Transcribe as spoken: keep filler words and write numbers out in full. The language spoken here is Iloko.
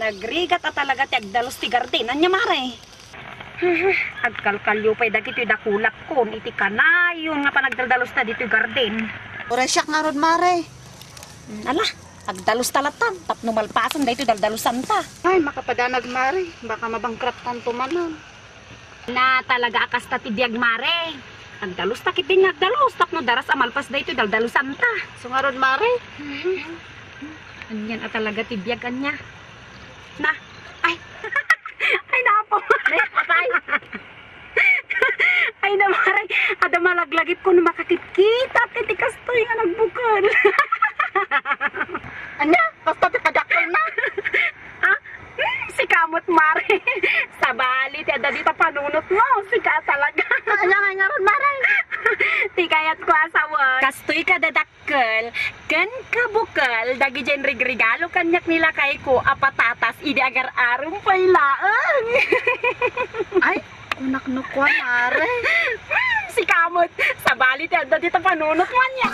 Agrigat a talaga ti agdalus ti garden. Ania, Mare? Agkalkalyo pay dagitoy dakulapkon iti kanayon nga panagdaldalusta ditoy garden. Uray siak ngarud, Mare. Mm, ala, agdalusta latta tapno malpasen daytoy daldalusanta. Ay, makapadanag, Mare. Baka mabangkruttanto manen. Na talaga a kasta ti biag, Mare. Agdalusta ketdin nga agdalus tapno daras a malpas daytoy daldalusanta. So ngarud, Mare? Anian a talaga ti biag, ania? Na, ay. Ay, napo. Ay, apay. Ay, na, Mare. Adda malaglagipko no makakitkitak iti kastoy nga nagbukel. Ania? Kasta ti kadakkelna? Ah? Hmm, sika met, Mare. Sabali ti adda dita panunotmo. Sika talaga. Ania ngay ngarud, Mare? Ti kayatko a sawen. Kastoy kadadakkel ken kabukel dagidiay inrigregalo kaniak ni lakayko a patatas idi agar-arom pay laeng. Ay, kunak no kua, Mare. Hmm, sika met. Sabali ti adda dita panunotmo, ania?